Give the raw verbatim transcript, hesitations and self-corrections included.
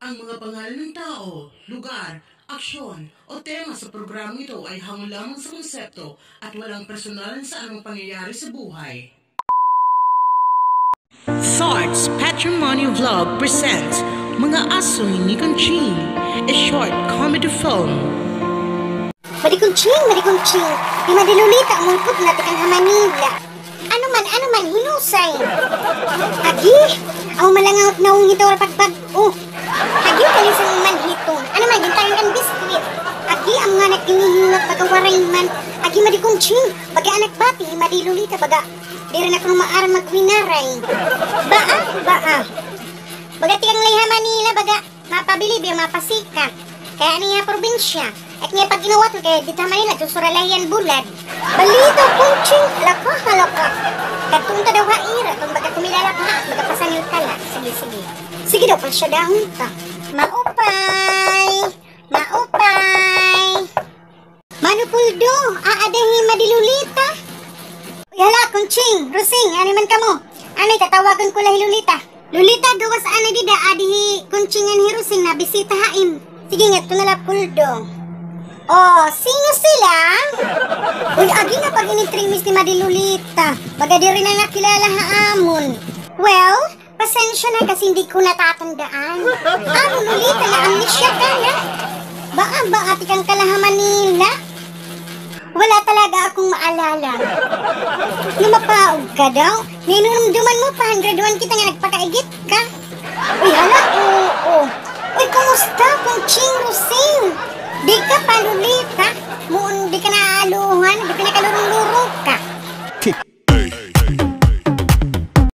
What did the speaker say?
Ang mga pangalan ng tao, lugar, aksyon, o tema sa programang ito ay hango lamang sa konsepto at walang personalan sa anumang pangyayari sa buhay. Thoughts Patrimony Vlog presents Mga Asoy ni Conching, a short comedy film. Madi Conching, Madi Conching, hi Madi Lolita umulpot na tikang ha Manila. Ano man, ano man, hinusay. Agi, amo man la nga nawong hito pagbag-o. Agi, kalisan man hiton. Ano man, gintagan kan biskwit. Agi, amo nga naghinihingak, baga waray man. Agi, Madi Conching, baga anak bati, Madi Lolita, baga diri na kuno maaram magwinaray. Baa, baa. Baga tikang la ha Manila, baga mapabilib, mapasikat. Kay adi ha probinsya. At nga pag-inawat mo kay didto ha Manila, susura la hiya bulad. Balita, Conching, laka, laka. Kadto unta daw ha ira, kon baga kumilala ka ha, baga pasangil ka la. Sige, sige. Sige daw, pasyadahon ta. Maupay! Maupay! Mano Puldo, aada hi Madi Lolita? Uy, hala, Conching, Rosing, anay man kamo. Anay, tatawagan ko la hi Lolita. Lolita, gawas anay dida, adi hi Conching ngan hi Rosing, nabisita ha im. Sige, ngadto na la Puldo. Oh, sino sila? Uy, agi nga pag-ini-three Ms ni Madi Lolita. Baga diri na nakilala ha amon. Well, pasensya na kasi hindi ko natatandaan. Ano, Lolita, na-amnesia ka na? Baa, baa, tikang ka la ha Manila? Wala talaga akong maalala. Nga mapaog ka daw? Nahinumduman mo pa, hundred one kita nga nagpakaigit ka. Uy, hala, oo. Uy, kumusta, Conching, Rosing? Di ka pa, Loli-,